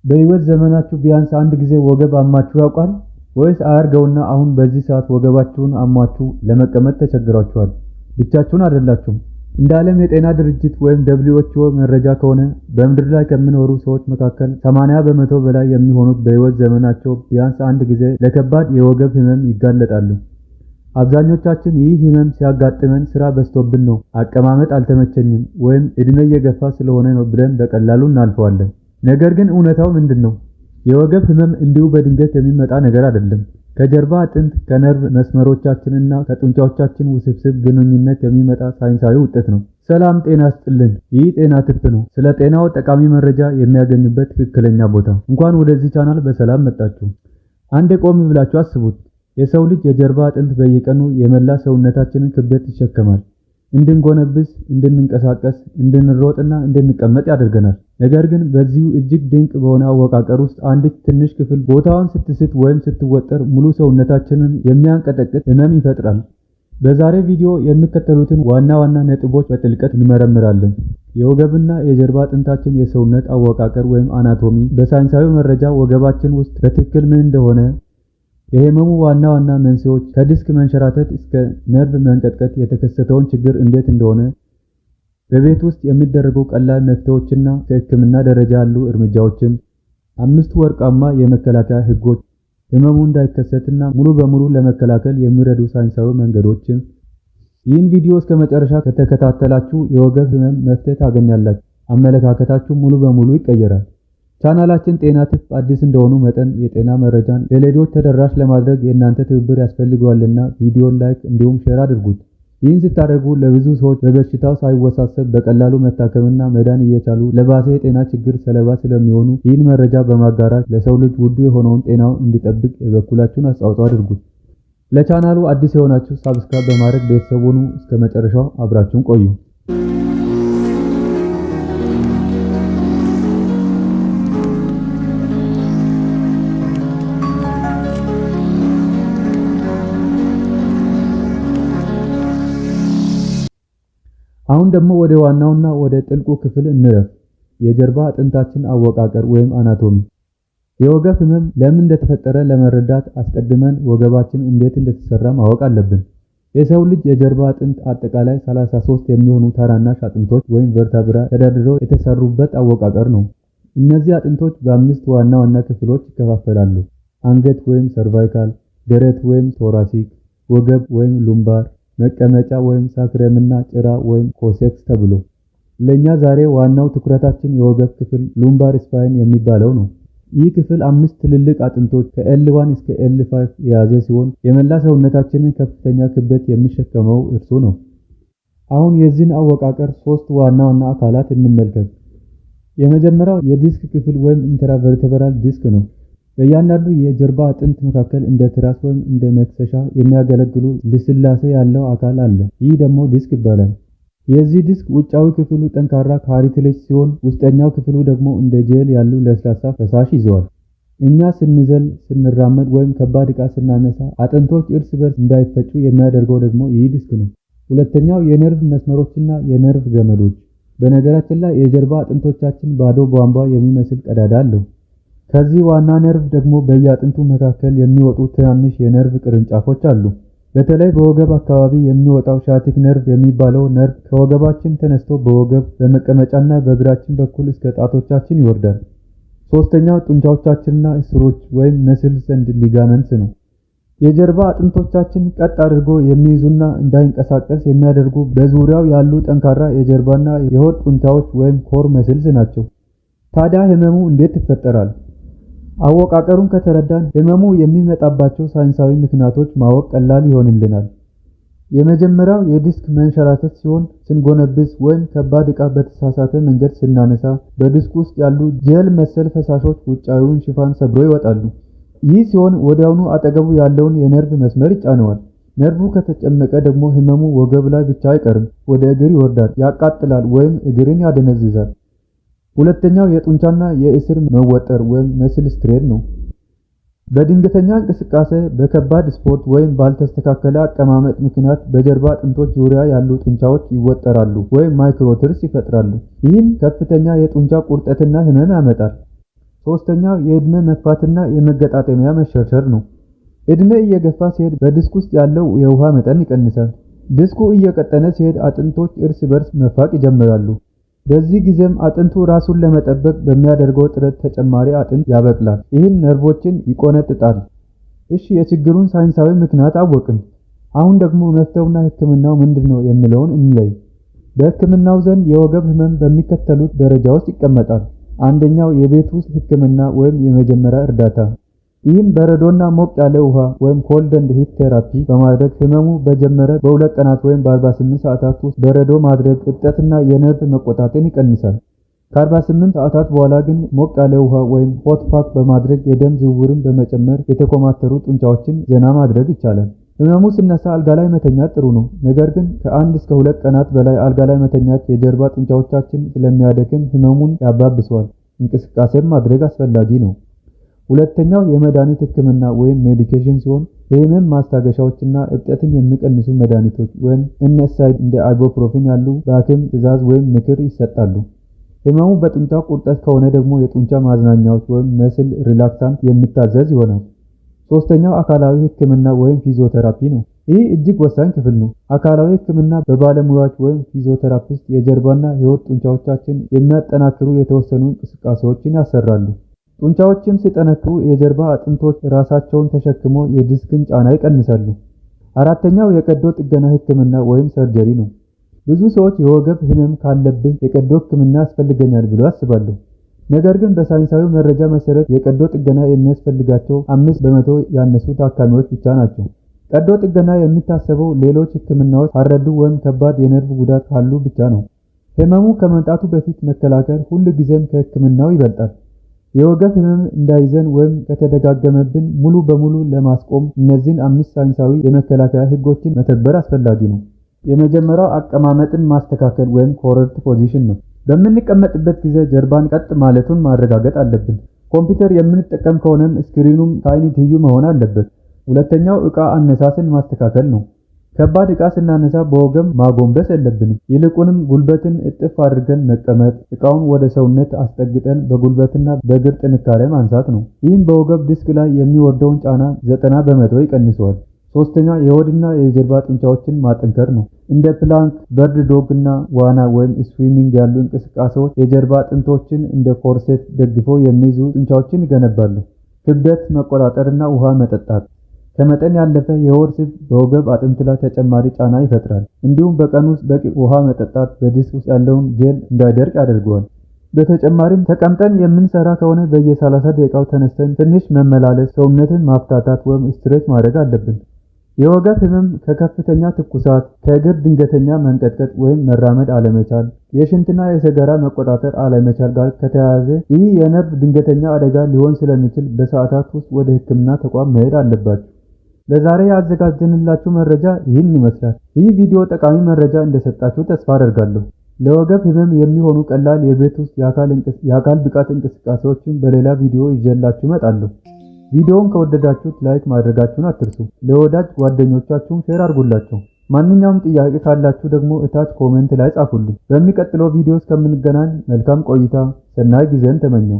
በህይወት ዘመናችሁ ቢያንስ አንድ ጊዜ ወገብ አሟችሁ ያውቃል? ወይስ አያርገውና አሁን በዚህ ሰዓት ወገባችሁን አሟችሁ ለመቀመጥ ተቸግራችኋል? ብቻችሁን አይደላችሁም። እንደ ዓለም የጤና ድርጅት ወይም WHO መረጃ ከሆነ በምድር ላይ ከሚኖሩ ሰዎች መካከል 80% በላይ የሚሆኑት በህይወት ዘመናቸው ቢያንስ አንድ ጊዜ ለከባድ የወገብ ህመም ይጋለጣሉ። አብዛኞቻችን ይህ ህመም ሲያጋጥመን ስራ በዝቶብን ነው፣ አቀማመጥ አልተመቸኝም፣ ወይም እድሜ እየገፋ ስለሆነ ነው ብለን በቀላሉ እናልፈዋለን። ነገር ግን እውነታው ምንድነው? የወገብ ህመም እንዲሁ በድንገት የሚመጣ ነገር አይደለም። ከጀርባ አጥንት፣ ከነርቭ መስመሮቻችንና ከጡንቻዎቻችን ውስብስብ ግንኙነት የሚመጣ ሳይንሳዊ ውጤት ነው። ሰላም ጤና ይስጥልን። ይህ ጤና ቲፕ ነው። ስለ ጤናው ጠቃሚ መረጃ የሚያገኙበት ትክክለኛ ቦታ። እንኳን ወደዚህ ቻናል በሰላም መጣችሁ። አንዴ ቆም ብላችሁ አስቡት። የሰው ልጅ የጀርባ አጥንት በየቀኑ የመላ ሰውነታችንን ክብደት ይሸከማል። እንድንጎነብስ፣ እንድንንቀሳቀስ፣ እንድንሮጥና እንድንቀመጥ ያደርገናል። ነገር ግን በዚሁ እጅግ ድንቅ በሆነ አወቃቀር ውስጥ አንዲት ትንሽ ክፍል ቦታዋን ስትስት ወይም ስትወጠር ሙሉ ሰውነታችንን የሚያንቀጠቅጥ ህመም ይፈጥራል። በዛሬ ቪዲዮ የሚከተሉትን ዋና ዋና ነጥቦች በጥልቀት እንመረምራለን። የወገብና የጀርባ አጥንታችን የሰውነት አወቃቀር ወይም አናቶሚ፣ በሳይንሳዊ መረጃ ወገባችን ውስጥ በትክክል ምን እንደሆነ፣ የህመሙ ዋና ዋና መንስኤዎች፣ ከዲስክ መንሸራተት እስከ ነርቭ መንቀጥቀጥ የተከሰተውን ችግር እንዴት እንደሆነ፣ በቤት ውስጥ የሚደረጉ ቀላል መፍትሄዎችና ከህክምና ደረጃ ያሉ እርምጃዎችን፣ አምስቱ ወርቃማ የመከላከያ ህጎች፣ ህመሙ እንዳይከሰትና ሙሉ በሙሉ ለመከላከል የሚረዱ ሳይንሳዊ መንገዶችን። ይህን ቪዲዮ እስከ መጨረሻ ከተከታተላችሁ የወገብ ህመም መፍትሄ ታገኛላችሁ። አመለካከታችሁ ሙሉ በሙሉ ይቀየራል። ቻናላችን ጤና ቲፕ አዲስ እንደሆኑ መጠን የጤና መረጃን ለሌሎች ተደራሽ ለማድረግ የእናንተ ትብብር ያስፈልገዋልና ቪዲዮን like እንዲሁም share አድርጉት። ይህን ስታደርጉ ለብዙ ሰዎች በበሽታው ሳይወሳሰብ በቀላሉ መታከምና መዳን እየቻሉ ለባሰ የጤና ችግር ሰለባ ስለሚሆኑ ይህን መረጃ በማጋራት ለሰው ልጅ ውዱ የሆነውን ጤናውን እንዲጠብቅ የበኩላችሁን አስተዋጽኦ አድርጉት። ለቻናሉ አዲስ የሆናችሁ subscribe በማድረግ ቤተሰብ ሁኑ። እስከ መጨረሻው አብራችሁን ቆዩ። አሁን ደግሞ ወደ ዋናውና ወደ ጥልቁ ክፍል እንለፍ። የጀርባ አጥንታችን አወቃቀር ወይም አናቶሚ። የወገብ ህመም ለምን እንደተፈጠረ ለመረዳት አስቀድመን ወገባችን እንዴት እንደተሰራ ማወቅ አለብን። የሰው ልጅ የጀርባ አጥንት አጠቃላይ 33 የሚሆኑ ታናናሽ አጥንቶች ወይም vertebra ተደርድረው የተሰሩበት አወቃቀር ነው። እነዚህ አጥንቶች በአምስት ዋና ዋና ክፍሎች ይከፋፈላሉ። አንገት ወይም cervical፣ ደረት ወይም thoracic፣ ወገብ ወይም lumbar፣ መቀመጫ ወይም sacrum እና ጭራ ወይም coccyx ተብሎ። ለኛ ዛሬ ዋናው ትኩረታችን የወገብ ክፍል lumbar spine የሚባለው ነው። ይህ ክፍል አምስት ትልልቅ አጥንቶች ከ L1 እስከ L5 የያዘ ሲሆን የመላ ሰውነታችንን ከፍተኛ ክብደት የሚሸከመው እርሱ ነው። አሁን የዚህን አወቃቀር ሶስት ዋና ዋና አካላት እንመልከት። የመጀመሪያው የዲስክ ክፍል ወይም intervertebral disc ነው። በእያንዳንዱ የጀርባ አጥንት መካከል እንደ ትራስ ወይም እንደ መክሰሻ የሚያገለግሉ ልስላሴ ያለው አካል አለ። ይህ ደግሞ ዲስክ ይባላል። የዚህ ዲስክ ውጫዊ ክፍሉ ጠንካራ cartilage ሲሆን ውስጠኛው ክፍሉ ደግሞ እንደ ጄል ያሉ ለስላሳ ፈሳሽ ይዘዋል። እኛ ስንዘል፣ ስንራመድ ወይም ከባድ ዕቃ ስናነሳ አጥንቶች እርስ በርስ እንዳይፈጩ የሚያደርገው ደግሞ ይህ ዲስክ ነው። ሁለተኛው የነርቭ መስመሮችና የነርቭ ገመዶች። በነገራችን ላይ የጀርባ አጥንቶቻችን ባዶ ቧንቧ የሚመስል ቀዳዳ አለው። ከዚህ ዋና ነርቭ ደግሞ በየአጥንቱ መካከል የሚወጡ ትናንሽ የነርቭ ቅርንጫፎች አሉ። በተለይ በወገብ አካባቢ የሚወጣው sciatic nerve የሚባለው ነርቭ ከወገባችን ተነስቶ በወገብ በመቀመጫና በእግራችን በኩል እስከ ጣቶቻችን ይወርዳል። ሶስተኛው ጡንቻዎቻችንና እስሮች ወይም muscles and ligaments ነው። የጀርባ አጥንቶቻችን ቀጥ አድርጎ የሚይዙና እንዳይንቀሳቀስ የሚያደርጉ በዙሪያው ያሉ ጠንካራ የጀርባና የሆድ ጡንቻዎች ወይም core muscles ናቸው። ታዲያ ህመሙ እንዴት ይፈጠራል? አወቃቀሩን ከተረዳን ህመሙ የሚመጣባቸው ሳይንሳዊ ምክንያቶች ማወቅ ቀላል ይሆንልናል። የመጀመሪያው የዲስክ መንሸራተት ሲሆን ስንጎነብስ ወይም ከባድ ዕቃ በተሳሳተ መንገድ ስናነሳ በዲስክ ውስጥ ያሉ ጄል መሰል ፈሳሾች ውጫዊውን ሽፋን ሰብረው ይወጣሉ። ይህ ሲሆን ወዲያውኑ አጠገቡ ያለውን የነርቭ መስመር ይጫነዋል። ነርቭ ከተጨመቀ ደግሞ ህመሙ ወገብ ላይ ብቻ አይቀርም፣ ወደ እግር ይወርዳል፣ ያቃጥላል ወይም እግርን ያደነዝዛል። ሁለተኛው የጡንቻና የእስር መወጠር ወይም muscle strain ነው። በድንገተኛ እንቅስቃሴ፣ በከባድ ስፖርት ወይም ባልተስተካከለ አቀማመጥ ምክንያት በጀርባ አጥንቶች ዙሪያ ያሉ ጡንቻዎች ይወጠራሉ ወይም microtears ይፈጥራሉ። ይህም ከፍተኛ የጡንቻ ቁርጠትና ህመም ያመጣል። ሶስተኛው የእድሜ መግፋትና የመገጣጠሚያ መሸርሸር ነው። እድሜ እየገፋ ሲሄድ በዲስክ ውስጥ ያለው የውሃ መጠን ይቀንሳል። ዲስኩ እየቀጠነ ሲሄድ አጥንቶች እርስ በርስ መፋቅ ይጀምራሉ። በዚህ ጊዜም አጥንቱ ራሱን ለመጠበቅ በሚያደርገው ጥረት ተጨማሪ አጥንት ያበቅላል። ይህም ነርቮችን ይቆነጥጣል። እሺ፣ የችግሩን ሳይንሳዊ ምክንያት አወቅን። አሁን ደግሞ መፍትሄውና ሕክምናው ምንድነው የሚለውን እንለይ። በሕክምናው ዘንድ የወገብ ህመም በሚከተሉት ደረጃዎች ይቀመጣል። አንደኛው የቤት ውስጥ ሕክምና ወይም የመጀመሪያ እርዳታ። ይህም በረዶና ሞቅ ያለ ውሃ ወይም cold and heat therapy በማድረግ ህመሙ በጀመረ በ2 ቀናት ወይም በ48 ሰዓታት ውስጥ በረዶ ማድረግ እብጠትና የነርቭ መቆጣትን ይቀንሳል። ከ48 ሰዓታት በኋላ ግን ሞቅ ያለ ውሃ ወይም hot pack በማድረግ የደም ዝውውርን በመጨመር የተኮማተሩ ጡንቻዎችን ዘና ማድረግ ይቻላል። ህመሙ ሲነሳ አልጋ ላይ መተኛት ጥሩ ነው። ነገር ግን ከ1 እስከ 2 ቀናት በላይ አልጋ ላይ መተኛት የጀርባ ጡንቻዎቻችን ስለሚያደክም ህመሙን ያባብሰዋል። እንቅስቃሴም ማድረግ አስፈላጊ ነው። ሁለተኛው የመድኃኒት ህክምና ወይም medication ሲሆን የህመም ማስታገሻዎችና እብጠትን የሚቀንሱ መድኃኒቶች ወይም NSAID እንደ ibuprofen ያሉ በሐኪም ትዕዛዝ ወይም ምክር ይሰጣሉ። ህመሙ በጡንቻ ቁርጠት ከሆነ ደግሞ የጡንቻ ማዝናኛዎች ወይም muscle relaxant የሚታዘዝ ይሆናል። ሶስተኛው አካላዊ ህክምና ወይም ፊዚዮቴራፒ ነው። ይህ እጅግ ወሳኝ ክፍል ነው። አካላዊ ህክምና በባለሙያዎች ወይም physiotherapist የጀርባና የሆድ ጡንቻዎቻችን የሚያጠናክሩ የተወሰኑ እንቅስቃሴዎችን ያሰራሉ። ጡንቻዎችም ሲጠነክሩ የጀርባ አጥንቶች ራሳቸውን ተሸክሞ የዲስክን ጫና ይቀንሳሉ። አራተኛው የቀዶ ጥገና ህክምና ወይም surgery ነው። ብዙ ሰዎች የወገብ ህመም ካለብህ የቀዶ ህክምና ያስፈልገኛል ብለው ያስባሉ። ነገር ግን በሳይንሳዊ መረጃ መሰረት የቀዶ ጥገና የሚያስፈልጋቸው 5% ያነሱ ታካሚዎች ብቻ ናቸው። ቀዶ ጥገና የሚታሰበው ሌሎች ህክምናዎች ካልረዱ ወይም ከባድ የነርቭ ጉዳት ካሉ ብቻ ነው። ህመሙ ከመምጣቱ በፊት መከላከል ሁል ጊዜም ከህክምናው ይበልጣል። የወገብ ህመም እንዳይዘን ወይም ከተደጋገመብን ሙሉ በሙሉ ለማስቆም እነዚህን አምስት ሳይንሳዊ የመከላከያ ህጎችን መተግበር አስፈላጊ ነው። የመጀመሪያው አቀማመጥን ማስተካከል ወይም correct position ነው። በምንቀመጥበት ጊዜ ጀርባን ቀጥ ማለቱን ማረጋገጥ አለብን። ኮምፒውተር የምንጠቀም ከሆነም screen ኑም ከአይን ትይዩ መሆን አለበት። ሁለተኛው ዕቃ አነሳስን ማስተካከል ነው። ከባድ ዕቃ ስናነሳ በወገብ ማጎንበስ የለብንም። ይልቁንም ጉልበትን እጥፍ አድርገን መቀመጥ፣ ዕቃውን ወደ ሰውነት አስጠግተን በጉልበትና በእግር ጥንካሬ ማንሳት ነው። ይህም በወገብ ዲስክ ላይ የሚወርደውን ጫና 90% ይቀንሰዋል። ሶስተኛ የሆድና የጀርባ ጡንቻዎችን ማጠንከር ነው። እንደ plank፣ bird dog እና ዋና ወይም swimming ያሉ እንቅስቃሴዎች የጀርባ አጥንቶችን እንደ corset ደግፈው የሚይዙ ጡንቻዎችን ይገነባሉ። ክብደት መቆጣጠርና ውሃ መጠጣት። ከመጠን ያለፈ የሆድ ስብ በወገብ አጥንት ላይ ተጨማሪ ጫና ይፈጥራል። እንዲሁም በቀን ውስጥ በቂ ውሃ መጠጣት በዲስክ ውስጥ ያለውን ጄል እንዳይደርቅ ያደርገዋል። በተጨማሪም ተቀምጠን የምንሰራ ከሆነ በየ30 ደቂቃው ተነስተን ትንሽ መመላለስ፣ ሰውነትን ማፍታታት ወይም stretch ማድረግ አለብን። የወገብ ህመም ከከፍተኛ ትኩሳት፣ ከእግር ድንገተኛ መንቀጥቀጥ ወይም መራመድ አለመቻል፣ የሽንትና የሰገራ መቆጣጠር አለመቻል ጋር ከተያያዘ ይህ የነርቭ ድንገተኛ አደጋ ሊሆን ስለሚችል በሰዓታት ውስጥ ወደ ሕክምና ተቋም መሄድ አለባችሁ። ለዛሬ ያዘጋጀንላችሁ መረጃ ይህን ይመስላል። ይህ ቪዲዮ ጠቃሚ መረጃ እንደሰጣችሁ ተስፋ አደርጋለሁ። ለወገብ ህመም የሚሆኑ ቀላል የቤት ውስጥ የአካል ብቃት እንቅስቃሴዎችን በሌላ ቪዲዮ ይዤላችሁ እመጣለሁ። ቪዲዮውን ከወደዳችሁት like ማድረጋችሁን አትርሱ። ለወዳጅ ጓደኞቻችሁም share አድርጉላቸው። ማንኛውም ጥያቄ ካላችሁ ደግሞ እታች comment ላይ ጻፉልኝ። በሚቀጥለው ቪዲዮ እስከምንገናኝ መልካም ቆይታ፣ ሰናይ ጊዜን ተመኘሁ።